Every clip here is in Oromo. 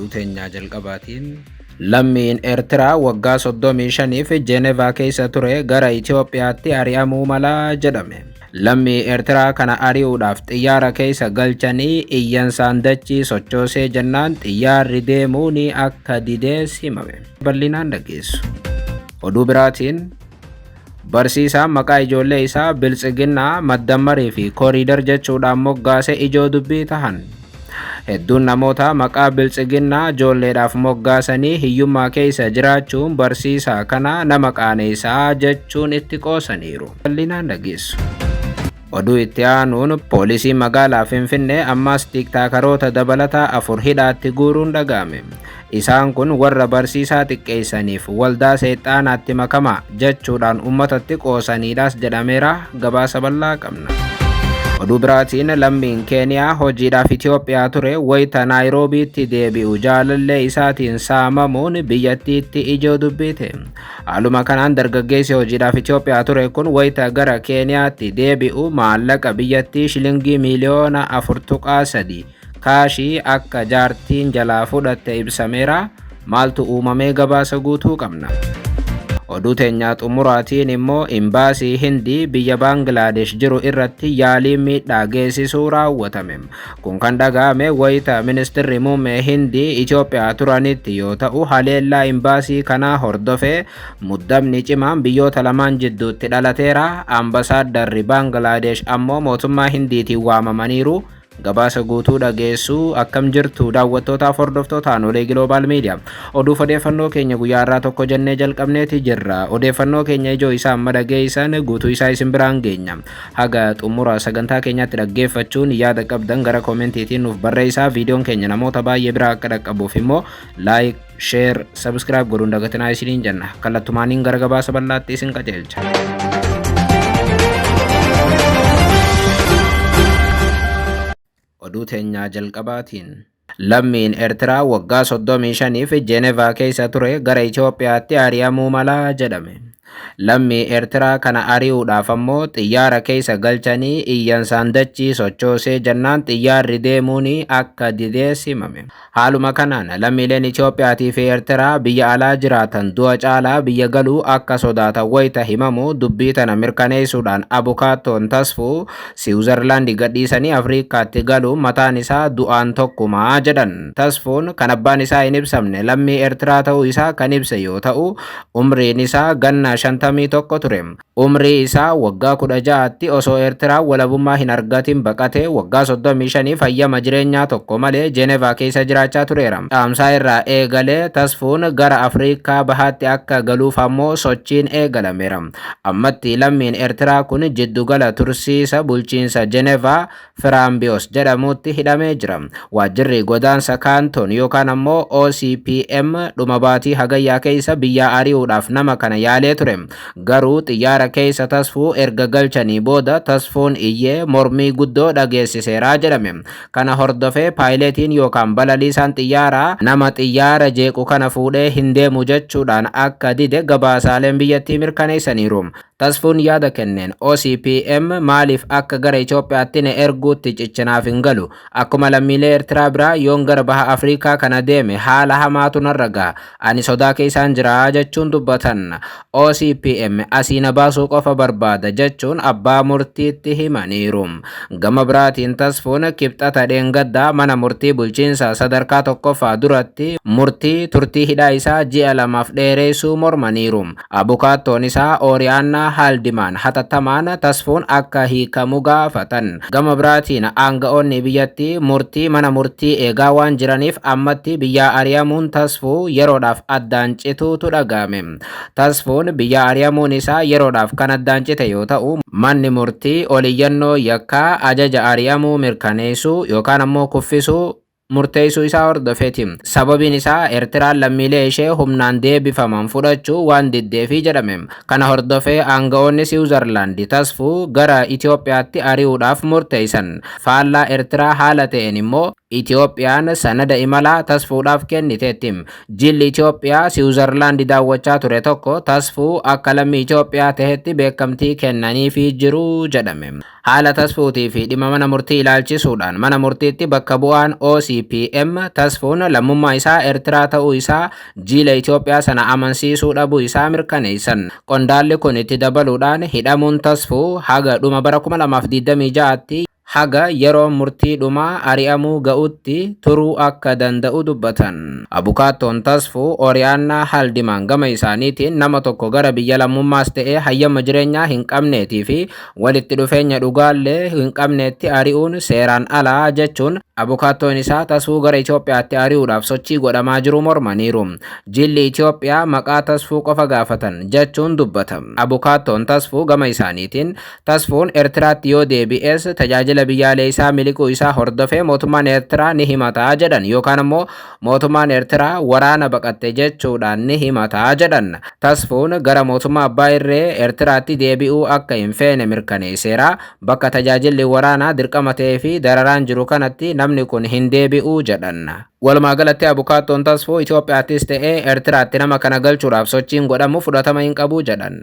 Oduu teenyaa jalqabaatiin lammiin Eertiraa waggaa 35f Jeenevaa keessa ture gara Itoophiyaatti ari'amuu mala jedhame. Lammii Eertiraa kana ari'uudhaaf xiyyaara keessa galchanii iyyansaan dachii sochoosee jennaan xiyyaarri deemuun akka didees himame. Bal'inaan dhageessu. Oduu biraatiin barsiisaan maqaa ijoollee isaa Biltsiginnaa, Maddammarii fi Kooriidar jechuudhaan moggaase ijoo dubbii tahan. Hedduun namoota maqaa Biltsiginnaa ijoolleedhaaf moggaasanii hiyyummaa keessa jiraachuun barsiisaa kana nama qaaneessaa jechuun itti qoosaniiru. Bal'inaan dhageessu. Oduu itti aanuun poolisiin magaalaa Finfinnee ammas tiktookaroota dabalataa 4 hidhaatti guuruun dhaga'ame. Isaan kun warra barsiisaa xiqqeessaniif waldaa seexaanaatti makama jechuudhaan uummatatti qoosaniidhaas jedhameera. Gabaasa bal'aa qabna. Oduu biraatiin lammiin Keeniyaa hojiidhaaf Itoophiyaa ture wayita Naayiroobiitti deebi'u jaalallee isaatiin saamamuun biyyattiitti ijoo dubbii ta'e. Haaluma kanaan dargaggeessi hojiidhaaf Itoophiyaa ture kun wayita gara Keeniyaatti deebi'u maallaqa biyyattii shilingii miiliyoona 4.3 kaashii akka jaartiin jalaa fudhatte ibsameera. Maaltu uumamee gabaasa guutuu qabna. Oduu teenyaa xumuraatiin immoo imbaasii Hindii biyya Baangilaadesh jiru irratti yaaliin miidhaa geessisuu raawwatame. Kun kan dhaga'ame wayita ministirri muummee Hindii Itoophiyaa turanitti yoo ta'u, haleellaa imbaasii kanaa hordofee muddamni cimaan biyyoota lamaan jidduutti dhalateera. Ambasaadarri Baangilaadesh ammoo mootummaa Hindiitiin waamamaniiru. Gabaasa guutuu dhageessuu. Akkam jirtu daawwattootaaf hordoftoota Aanolee Global Media? Oduuf odeeffannoo keenya guyyaa irraa tokko jennee jalqabneeti jirra. Odeeffannoo keenya ijoo isaa amma dhageessan guutuu isaa isin biraan geenya. Haga xumura sagantaa keenyaatti dhaggeeffachuun yaada qabdan gara koomentiitiin nuuf barreessaa. Viidiyoon keenya namoota baay'ee biraa akka dhaqqabuuf immoo like, share, subscribe godhuun dagatinaa isiniin jenna. Kallattumaaniin gara gabaasa bal'aatti isin qajeelcha. Oduu teenyaa jalqabaatiin lammiin Eertiraa waggaa 35f Jeenevaa keessa ture gara Itoophiyaatti ari'amuu mala jedhame. Lammii Eertiraa kana ari'uudhaaf ammoo xiyyaara keessa galchanii iyyansaan dachii sochoosee jennaan xiyyaarri deemuun akka didees himame. Haaluma kanaan lammiileen Itoophiyaatii fi Eertiraa biyya alaa jiraatan du'a caalaa biyya galuu akka sodaatan wayita himamu, dubbii tana mirkaneessuudhaan abukaattoon Tasfuu Siwuzarlaandi gadhiisanii Afriikaatti galuun mataan isaa du'aan tokkumaa jedhan. Tasfuun kan abbaan isaa hin ibsamne lammii Eertiraa ta'uu isaa kan ibse yoo ta'u, umriin isaa ganna 51 ture. Umrii isaa waggaa 16tti osoo Eertiraan walabummaa hin argatin baqatee waggaa 35 hayyama jireenyaa tokko malee Jeenevaa keessa jiraachaa tureera. Caamsaa irraa eegalee Tasfuun gara Afriikaa Bahaatti akka galuuf ammoo sochiin eegalameera. Ammatti lammiin Eertiraa kun jiddugala tursiisa bulchiinsa Jenevaa Firaambiyoos jedhamutti hidhamee jira. Waajjirri godaansa Kaantoon yookaan ammoo OCPM dhuma baatii Hagayyaa keessa biyyaa ari'uudhaaf nama kana yaalee ture. Garuu xiyyaara keessa Tasfuu erga galchanii booda Tasfuun iyyee mormii guddoo dhageessiseera jedhame. Kana hordofee paayileetiin yookaan balaliisaan xiyyaaraa nama xiyyaara jeequ kana fuudhee hin deemu jechuudhaan akka dide gabaasaaleen biyyattii mirkaneessaniiru. Tasfuun yaada kenneen, OCPM maaliif akka gara Itoophiyaatti na erguutti cichinaaf hin galu. Akkuma lammiilee Eertiraa biraa yoon gara baha Afriikaa kana deeme haala hamaatu narra gaha. Ani sodaa keessaan jira jechuun dubbatan. OCPM asii na baasuu qofa barbaada jechuun abbaa murtiitti himaniiru. Gama biraatiin Tasfuun Kibxata dheengaddaa mana murtii bulchiinsa sadarkaa tokkoffaa duratti murtii turtii hidhaa isaa ji'a 2f dheereessuu mormaniiru. Abukaattoon isaa Ooriyaannaa Haaldimaan hatattamaan Tasfuun akka hiikamu gaafatan. Gama biraatiin aanga'oonni biyyattii murtii mana murtii eegaa waan jiraniif ammatti biyyaa ari'amuun Tasfuu yeroodhaaf addaan cituutu dhaga'ame. Tasfuun biyyaa ari'amuun isaa yeroodhaaf kan addaan cite yoo ta'u, manni murtii oliyyannoo yakkaa ajaja ari'amuu mirkaneessuu yookaan ammoo kuffisuu murteessuu isaa hordofeeti. Sababiin isaa Eertiraan lammiilee ishee humnaan deebifaman fudhachuu waan diddeefi jedhame. Kana hordofee aanga'oonni Siwuzarlaandi Tasfuu gara Itoophiyaatti ari'uudhaaf murteessan. Faallaa Eertiraa haala ta'een immoo Itiyoophiyaan sanada imalaa Tasfuudhaaf kenniteetti. Jilli Itiyoophiyaa Siwuzarlaandi daawwachaa ture tokko Tasfuu akka lammii Itiyoophiyaa tahetti beekamtii kennaniifii jiru jedhame. Haala Tasfuutii fi dhimma mana murtii ilaalchisuudhaan mana murtiitti bakka bu'aan OCPM Tasfuun lammummaa isaa Ertiraa ta'uu isaa jiila Itiyoophiyaa sana amansiisuu dhabuu isaa mirkaneessan. Qondaalli kun itti dabaluudhaan hidhamuun Tasfuu haga dhuma bara 2026tti haga yeroo murtii dhumaa ari'amuu ga'utti turuu akka danda'u dubbatan. Abukaattoon Tasfuu Oriyaannaa Haldimaan gama isaaniitiin nama tokko gara biyya lammummaas ta'ee hayyama jireenyaa hin qabneetii fi walitti dhufeenya dhugaallee hin qabneetti ari'uun seeraan alaa jechuun abukaattoon isaa Tasfuu gara Itoophiyaatti ari'uudhaaf sochii godhamaa jiru mormaniiru. Jilli Itoophiyaa maqaa Tasfuu qofa gaafatan jechuun dubbata. Abukaattoon Tasfuu gama isaaniitiin Tasfuun Ertiraatti yoo deebi'es tajaajila biyyaaleessaa miliquu isaa hordofee mootummaan Ertiraa ni himata jedhan yookaan ammoo mootummaan Ertiraa waraana baqatte jechuudhaan ni himata jedhan. Tasfuun gara mootummaa abbaa irree Ertiraatti deebi'uu akka hin feene mirkaneesseera. Bakka tajaajilli waraanaa dirqama ta'ee fi dararaan jiru kanatti namni kun hin deebi'u jedhan. Walumaa galatti abukaattoon Tasfuu Itoophiyaattis ta'ee Ertiraatti nama kana galchuudhaaf sochiin godhamu fudhatama hin qabu jedhan.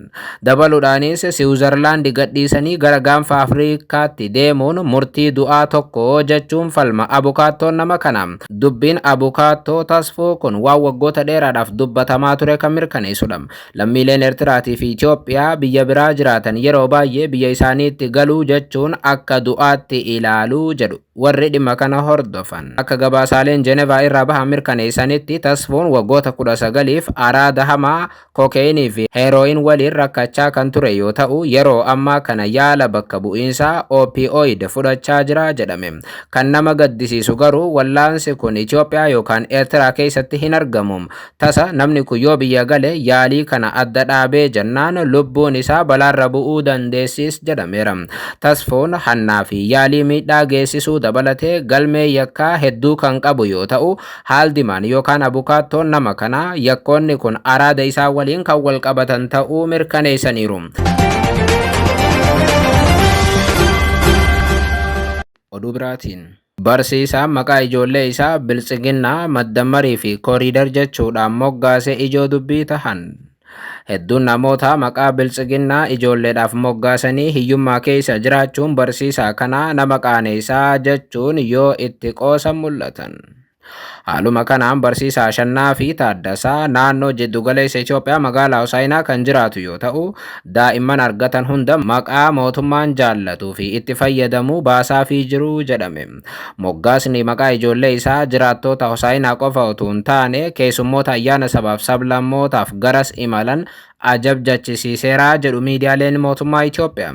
Dabaluudhaanis Siwuzarlaandi gadhiisanii gara gaanfa Afrikaatti deemuun murtii du'aa tokko jechuun falma abukaattoon nama kana. Dubbiin abukaattoo Tasfuu kun waan waggoota dheeraadhaaf dubbatamaa ture kan mirkaneessudha. Lammiileen Ertiraatii fi Itoophiyaa biyya biraa jiraatan yeroo baay'ee biyya isaaniitti galuu jechuun akka du'aatti ilaalu jedhu warri dhimma kana hordofan. Akka gabaasaaleen Jenevaa irraa bahan mirkaneessanitti Tasfuun waggoota 19f araada hamaa kookeyinii fi heerooyin waliin rakkachaa kan ture yoo ta'u yeroo ammaa kana yaala bakka bu'iinsaa opioid fudhachaa jira jedhame. Kan nama gaddisiisu garuu wallaansi kun Itoophiyaa yookaan Eertiraa keessatti hin argamu. Tasa namni kun yoo biyya gale yaalii kana adda dhaabee jennaan lubbuun isaa balaarra bu'uu dandeessis jedhameera. Tasfuun hannaa fi yaalii miidhaa geessisuu dabalatee galmee yakkaa hedduu kan qabu yoo ta'u, Haaldimaan yookaan abukaattoon nama kanaa yakkoonni kun araada isaa waliin kan wal qabatan ta'uu mirkaneessaniiru. Oduu biraatiin. Barsiisaan maqaa ijoollee isaa Biltsiginnaa, Maddammarii fi Koriidar jechuudhaan moggaase ijoo dubbii tahan. Hedduun namootaa maqaa Biltsiginnaa ijoolleedhaaf moggaasanii hiyyummaa keessa jiraachuun barsiisaa kanaa nama qaaneessaa jechuun yoo itti qoosan mul'atan. Haaluma kanaan barsiisaa Ashannaafii Taaddasaa naannoo jiddugaleessa Itoophiyaa magaalaa Hosaayinaa kan jiraatu yoo ta'u, daa'imman argatan hunda maqaa mootummaan jaallatuu fi itti fayyadamu baasaafii jiru jedhame. Moggaasni maqaa ijoollee isaa jiraattoota Hosaayinaa qofa otuu hin taane keessummoota ayyaana sabaaf sablammootaaf garas imalan ajab jechisiiseera jedhu miidiyaaleen mootummaa Itoophiyaa.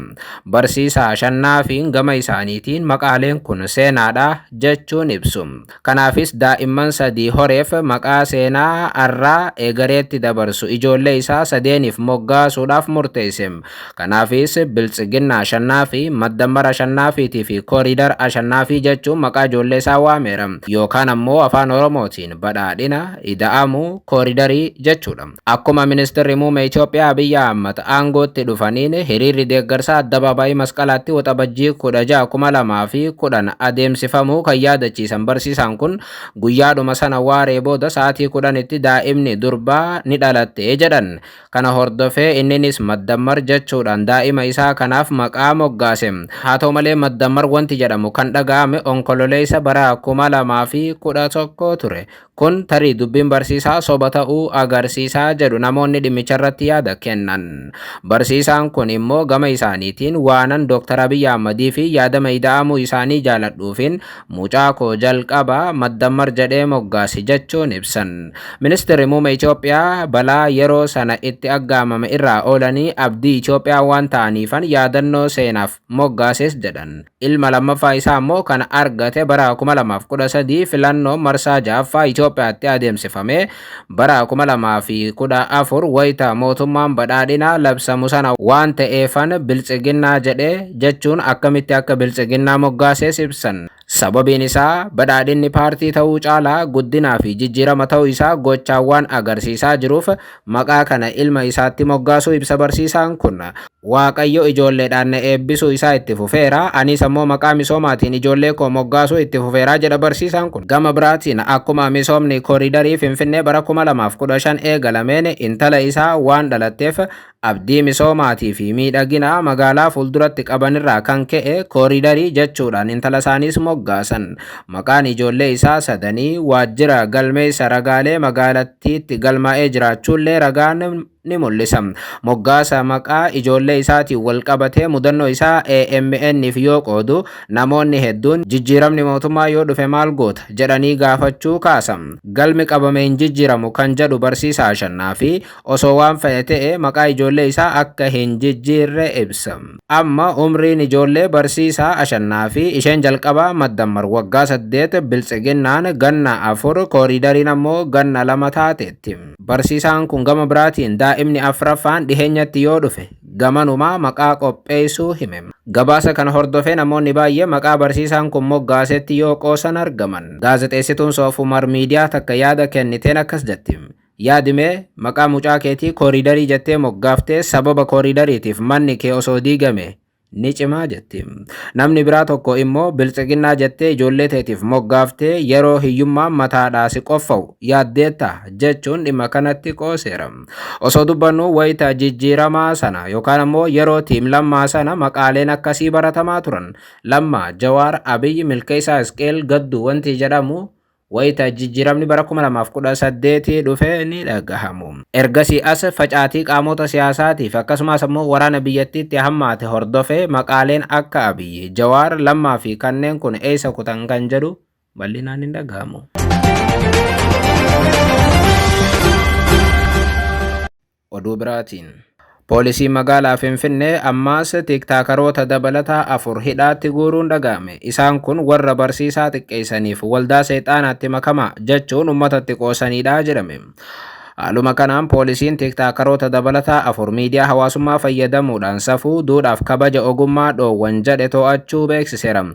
Barsiisaa Ashannaafiin gama isaaniitiin maqaaleen kun seenaadha jechuun ibsu. Kanaafis daa'imman sadii horeef maqaa seenaa arraa eegareetti dabarsu ijoollee isaa sadeeniif moggaasuudhaaf murteesse. Kanaafis Biltsiginnaa Ashannaafii, Maddammar Ashannaafiitii fi Koriidar Ashannaafii jechuun maqaa ijoollee isaa waameera. Yookaan ammoo Afaan Oromootiin Badhaadhina, Ida'amuu, Koriidarii jechuudha. Akkuma Ministirri Muummee Itoophiyaa Abiyyi Ahmad aangootti dhufaniin hiriirri deeggarsaa Addabaabaayii Masqalaatti Waxabajjii 16, 2010 adeemsifamuu kan yaadachiisan barsiisaan kun guyyaadhuma sana waaree booda sa'aatii 10tti daa'imni durbaa ni dhalatte jedhan. Kana hordofee inninis Maddammar jechuudhaan daa'ima isaa kanaaf maqaa moggaase. Haa ta'u malee Maddammar wanti jedhamu kan dhaga'ame Onkololeessa bara 2011 ture. Kun tarii dubbiin barsiisaa soba ta'uu agarsiisa jedhu namoonni dhimmicharratti yaada kennan. Barsiisaan kun immoo gama isaaniitiin waanan Dr. Abiy Ahmadii fi yaadama ida'amuu isaanii jaaladhuufin mucaa koo jalqaba Maddammar jedhee moggaase jechuun ibsan. Ministirri Muummee Itoophiyaa balaa yeroo sana itti aggaamame irraa oolanii abdii Itoophiyaa waan ta'aniifan yaadannoo seenaaf moggaases jedhan. Ilma lammaffaa isaa immoo kan argate bara 2013 filannoo marsaa ja'affaa Itoophiyaatti adeemsifame bara 2014 wayita mootummaan badhaadhinaa labsamu sana waan ta'eefan Biltsiginnaa jedhe jechuun akkamitti akka Biltsiginnaa moggaases ibsan. Sababiin isaa badhaadhinni paartii ta'uu caalaa guddinaa fi jijjiirama ta'uu isaa gochaawwan agarsiisaa jiruuf maqaa kana ilma isaatti moggaasuu ibsa barsiisaan kun. Waaqayyo ijoolleedhaan na eebbisuu isaa itti fufeera. Anis ammoo maqaa misoomaatiin ijoollee koo moggaasuu itti fufeera jedha barsiisaan kun. Gama biraatiin akkuma misoomni kooriidarii Finfinnee bara 2015 eegalameen intala isaa waan dhalatteef abdii misoomaatii fi miidhagina magaalaa fuulduratti qabanirraa kan ka'e kooriidarii jechuudhaan intala isaaniis moggaasan. Maqaan ijoollee isaa sadanii waajjira galmeessa ragaalee magaalattiitti galmaa'ee jiraachuullee ragaan ni mul'isa. Moggaasa maqaa ijoollee isaatiin wal qabatee mudannoo isaa AMN'f yoo qoodu namoonni hedduun jijjiiramni mootummaa yoo dhufe maal goota jedhanii gaafachuu kaasa. Galmi qabame hin jijjiiramu kan jedhu barsiisaa Ashannaa fi osoo waan fedhe ta'e maqaa ijoollee isaa akka hin jijjiirre ibsa. Amma umriin ijoollee barsiisaa Ashannaa fi isheen jalqabaa Maddammar waggaa 8, Biltsiginnaan ganna 4, kooriidariin ammoo ganna 2 taateetti. Barsiisaan kun gama biraatiin daa'imni afraffaan dhiheenyatti yoo dhufe gamanumaa maqaa qopheessuu hime. Gabaasa kana hordofee namoonni baay'ee maqaa barsiisaan kun moggaasetti yoo qoosan argaman. Gaazexeessituun Soofumar Miidiyaa takka yaada kenniteen akkas jetti. Yaadimee maqaa mucaa keetii kooriidarii jettee moggaaftee sababa kooriidariitiif manni kee osoo diigame ni cimaa jetti. Namni biraa tokko immoo biltsiginnaa jettee ijoollee teetiif moggaaftee yeroo hiyyummaan mataadhaa si qoffa'u yaaddeetta jechuun dhimma kanatti qooseera. Osoo dubbannu wayita jijjiiramaa sana yookaan ammoo yeroo tiim Lammaa sana maqaaleen akkasii baratamaa turan. Lammaa, Jawaar, Abiyyi, Milkeessaa, Isqeel, Gadduu wanti jedhamu wayita jijjiiramni bara 2018 dhufe ni dhagahamu. Ergasii as facaatii qaamota siyaasaatiif akkasumas ammoo waraana biyyattiitti hammaate hordofee maqaaleen akka Abiyyi, Jawaar, Lammaa fi kanneen kun eessa kutan kan jedhu bal'inaan hin dhagahamu. Oduu biraatiin. Poolisiin magaalaa Finfinnee ammaas tiiktaakaroota dabalataa 4 hidhaatti guuruun dhaga'ame. Isaan kun warra barsiisaa xiqqeessaniif waldaa seexaanaatti makamaa jechuun uummatatti qoosaniidha jedhame. Haaluma kanaan poolisiin tiiktaakaroota dabalataa 4 miidiyaa hawaasummaa fayyadamuudhaan safuu, duudhaaf kabaja ogummaa dhoowwan jedhe to'achuu beeksiseera.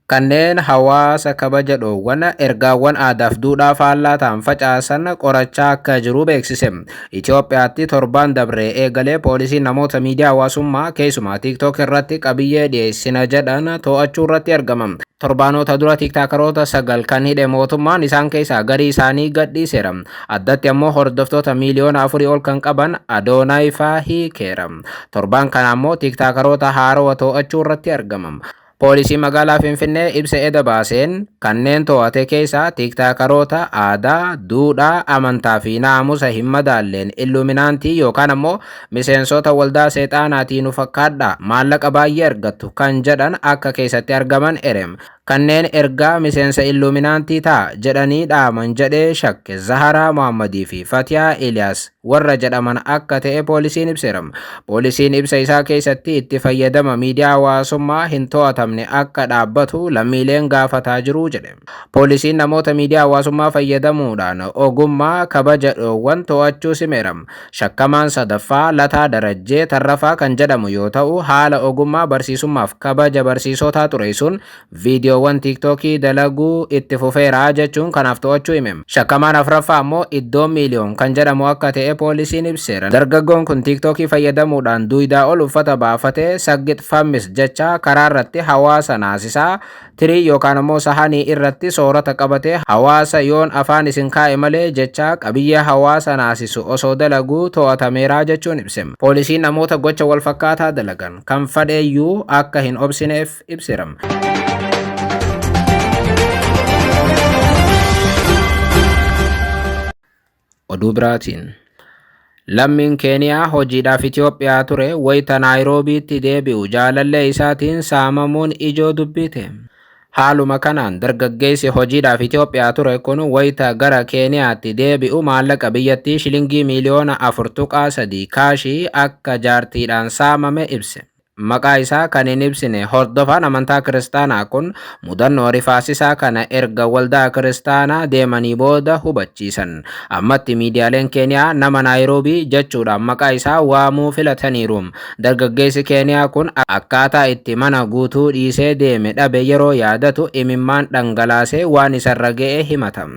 Kanneen hawaasa kabaja dhoowwan, ergaawwan aadaaf duudhaa faallaa ta'an facaasan qorachaa akka jiru beeksise. Itoophiyaatti torbaan dabre eegalee poolisiin namoota miidiyaa hawaasummaa keessumaa TikTok irratti qabiyyee dhiyeessina jedhan to'achuu irratti argama. Torbaanota dura tiiktaakaroota 9 kan hidhe mootummaan isaan keessaa garii isaanii gadhiiseera. Addatti ammoo hordoftoota miiliyoona 4 ol kan qaban Adoonaay faa hiikeera. Torbaan kana ammoo tiiktaakaroota haarawa to'achuu irratti argama. Poolisiin magaalaa Finfinnee ibsa eda baaseen kanneen to'ate keessaa tiiktaakaroota aadaa, duudhaa, amantaa fi naamusa hin madaalleen illuminaantii yookaan ammoo miseensota waldaa seexaanaatii nu fakkaadhaa maallaqa baay'ee argattu kan jedhan akka keessatti argaman ere. Kanneen ergaa miseensa illuminaantii ta'a jedhanii dhaaman jedhee shakke Zaharaa Mohammadii fi Fatiyaa Eeliyaas warra jedhaman akka ta'e poolisiin ibseera. Poolisiin ibsa isaa keessatti itti fayyadama miidiyaa hawaasummaa hin to'atamne akka dhaabbatu lammiileen gaafataa jiru jedhe. Poolisiin namoota miidiyaa hawaasummaa fayyadamuudhaan ogummaa kabaja dhoowwan to'achuu simeera. Shakkamaan sadaffaa Lataa Darajjee Tarrafaa kan jedhamu yoo ta'u haala ogummaa barsiisummaaf kabaja barsiisotaa xureessuun viidiyoowwan tiiktookii dalaguu itti fufeera jechuun kanaaf to'achuu hime. Shakkamaan afraffaa ammoo Iddoon Miiliyoon kan jedhamu akka ta'e poolisiin ibseera. Dargaggoon kun tiiktookii fayyadamuudhaan duuydaa ol uffata baafatee saggix fammis jechaa karaarratti hawaasa naasisaa tirii yookaan ammoo sahanii irratti soorata qabatee hawaasa yoon afaan isin kaa'e malee jechaa qabiyyee hawaasa naasisu osoo dalaguu to'atameera jechuun ibse. Poolisiin namoota gocha walfakkaataa dalagan kan fadheeyyuu akka hin obsineef ibseera. Oduu biraatiin. Lammiin Keeniyaa hojiidhaaf Itoophiyaa ture wayita Naayiroobiitti deebi'u jaalallee isaatiin saamamuun ijoo dubbii ta'e. Haaluma kanaan dargaggeessi hojiidhaaf Itoophiyaa ture kun wayita gara Keeniyaatti deebi'u maallaqa biyyattii shilingii miiliyoona 4.3 kaashii akka jaartiidhaan saamame ibse. Maqaa isaa kan hin ibsine hordofaan amantaa kiristaanaa kun mudannoo rifaasisaa kana erga waldaa kiristaanaa deemanii booda hubachiisan. Ammatti miidiyaaleen Keeniyaa nama Naayiroobii jechuudhaan maqaa isaa waamuu filataniiru. Dargaggeessi Keeniyaa kun akkaataa itti mana guutuu dhiisee deeme dhabe yeroo yaadatu imimmaan dhangalaasee waan isarra ga'e himata.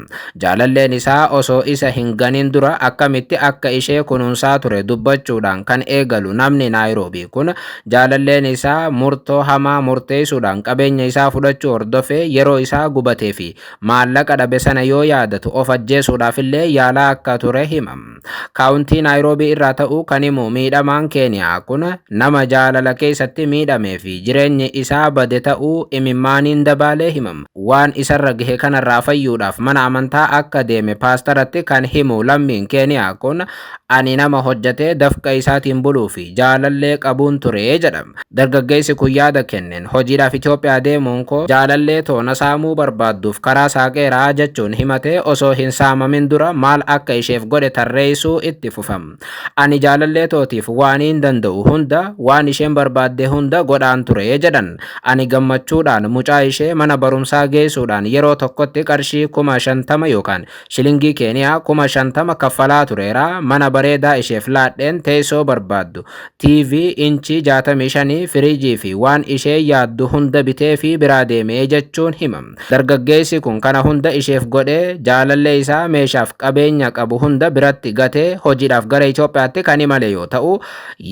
Jaalalleen isaa osoo isa hin ganin dura akkamitti akka ishee kunuunsaa ture dubbachuudhaan kan eegalu namni Naayiroobii kun, jaalalleen isaa murtoo hamaa murteessuudhaan qabeenya isaa fudhachuu hordofee yeroo isaa gubatee fi maallaqa dhabe sana yoo yaadatu of ajjeesuudhaaf illee yaalaa akka ture hima. Kaawuntii Naayiroobii irraa ta'uu kan himu miidhamaan Keeniyaa kun nama jaalala keessatti miidhamee fi jireenyi isaa bade ta'uu imimmaaniin dabaalee hima. Waan isarra gahe kanarraa fayyuudhaaf mana amantaa akka deeme paastaratti kan himu lammiin Keeniyaa kun, ani nama hojjetee dafqa isaatiin buluu fi jaalallee qabuun ture jedha. Dargaggeessi kun yaada kenneen, hojiidhaaf Itoophiyaa deemuun koo jaalallee toona saamuu barbaadduuf karaa saaqeeraa jechuun himatee, osoo hin saamamin dura maal akka isheef godhe tarreessuu itti fufam. Ani jaalallee tootiif waan hin danda'u hunda, waan isheen barbaadde hunda godhaan ture jedhan. Ani gammachuudhaan mucaa ishee mana barumsaa geessuudhaan yeroo tokkotti qarshii 50,000 yookaan shilingii Keeniyaa 50,000 kaffalaa tureera. Mana bareedaa isheef laadheen teessoo barbaaddu, TV inchii 65, firiijii fi waan ishee yaaddu hunda bitee fi biraa deemee jechuun hima. Dargaggeessi kun kana hunda isheef godhee, jaalallee isaa meeshaaf qabeenya qabu hunda biratti gatee hojiidhaaf gara Itoophiyaatti kan imale yoo ta'u,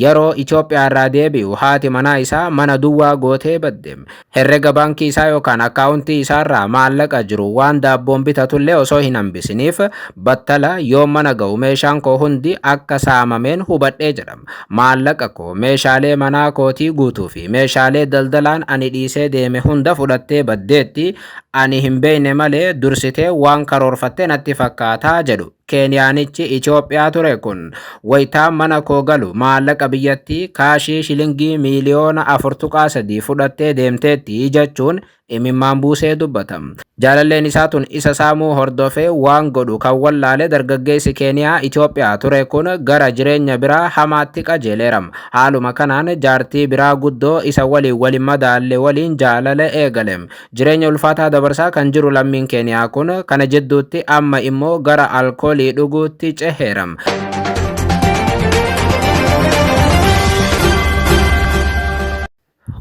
yeroo Itoophiyaa irraa deebi'u haati manaa isaa mana duwwaa gootee badde. Herrega baankii isaa yookaan akkaawuntii isaarraa maallaqa jiru waan daabboon bitatullee osoo hin hambisiniif, battala yoo mana ga'u meeshaan koo hundi akka saamameen hubadhee jedhama. Maallaqa koo, meeshaalee manaa kootii guutuu fi meeshaalee daldalaan ani dhiisee deeme hunda fudhattee baddeetti. Ani hin beekne malee dursitee waan karoorfatte natti fakkaataa jedhu. Keeniyaanichi Itoophiyaa ture kun, wayitaa mana koo galu maallaqa biyyattii kaashii shilingii miiliyoona 4.3 fudhattee deemteetti jechuun imimmaan buusee dubbata. Jaalalleen isaa tun isa saamuu hordofee waan godhu kan wallaale dargaggeessi Keeniyaa Itoophiyaa ture kun gara jireenya biraa hamaatti qajeeleera. Haaluma kanaan jaartii biraa guddoo isa waliin waliin madaalle waliin jaalala eegale. Jireenya ulfaataa dabarsaa kan jiru lammiin Keeniyaa kun kana jidduutti amma immoo gara alkoolii dhuguutti ceheera.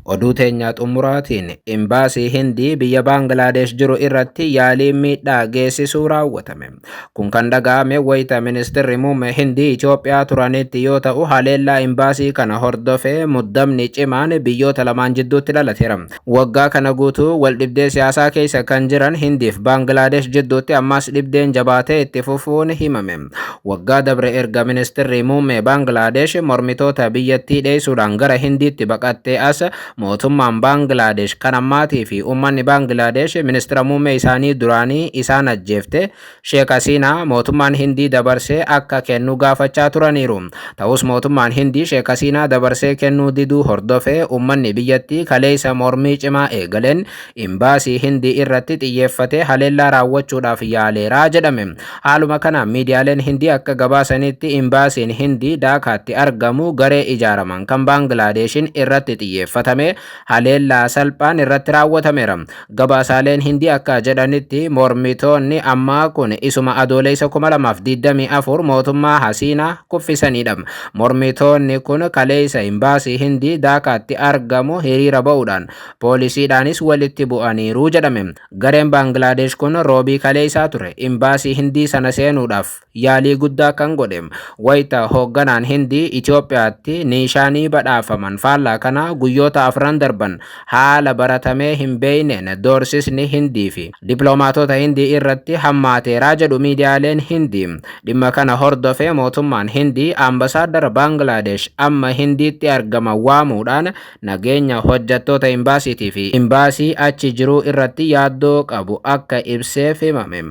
Oduu teenyaa xumuraatiin, imbaasii Hindii biyya Baangilaadesh jiru irratti yaaliin miidhaa geessisuu raawwatame. Kun kan dhaga'ame wayita ministirri muummee Hindii Itoophiyaa turanitti yoo ta'u, haleellaa imbaasii kana hordofee muddamni cimaan biyyoota lamaan jidduutti dhalateera. Waggaa kana guutuu waldhibdee siyaasaa keessa kan jiran Hindiif Baangilaadesh jidduutti ammas dhibdeen jabaatee itti fufuun himame. Waggaa dabre erga ministirri muummee Baangilaadesh mormitoota biyyattii dheessuudhaan gara Hindiitti baqattee as, mootummaan Baangilaadesh kan ammaatii fi uummanni Baangilaadesh ministira muummee isaanii duraanii isaan ajjeefte, Sheek Hasiinaa, mootummaan Hindii dabarsee akka kennu gaafachaa turaniiru. Ta'us mootummaan Hindii Sheek Hasiinaa dabarsee kennuu diduu hordofee uummanni biyyattii kaleessa mormii cimaa eegaleen imbaasii Hindii irratti xiyyeeffatee haleellaa raawwachuudhaaf yaaleera jedhame. Haaluma kanaan miidiyaaleen Hindii akka gabaasanitti, imbaasiin Hindii Daakaatti argamu garee ijaaraman kan Baangilaadeeshin irratti xiyyeeffatame haleellaa salphaan irratti raawwatameera. Gabaasaaleen Hindii akka jedhanitti, mormitoonni ammaa kun isuma Adoolessa 2024 mootummaa Hasiinaa kuffisanidha. Mormitoonni kun kaleessa imbaasii Hindii Daakaatti argamu hiriira ba'uudhaan poolisiidhaanis walitti bu'aniiru jedhame. Gareen Baangilaadesh kun roobii kaleessaa ture imbaasii Hindii sana seenuudhaaf yaalii guddaa kan godhe. Wayita hoogganaan Hindii Itoophiyaatti niishaanii badhaafaman, faallaa kana guyyoota afran darban haala baratamee hin beekneen doorsisni Hindii fi dippiloomaatota Hindii irratti hammaateeraa jedhu miidiyaaleen Hindii. Dhimma kana hordofee mootummaan Hindii ambasaaddara Baangilaadesh amma Hindiitti argaman waamuudhaan nageenya hojjettoota imbaasiitii fi imbaasii achi jiruu irratti yaaddoo qabu akka ibseef himame.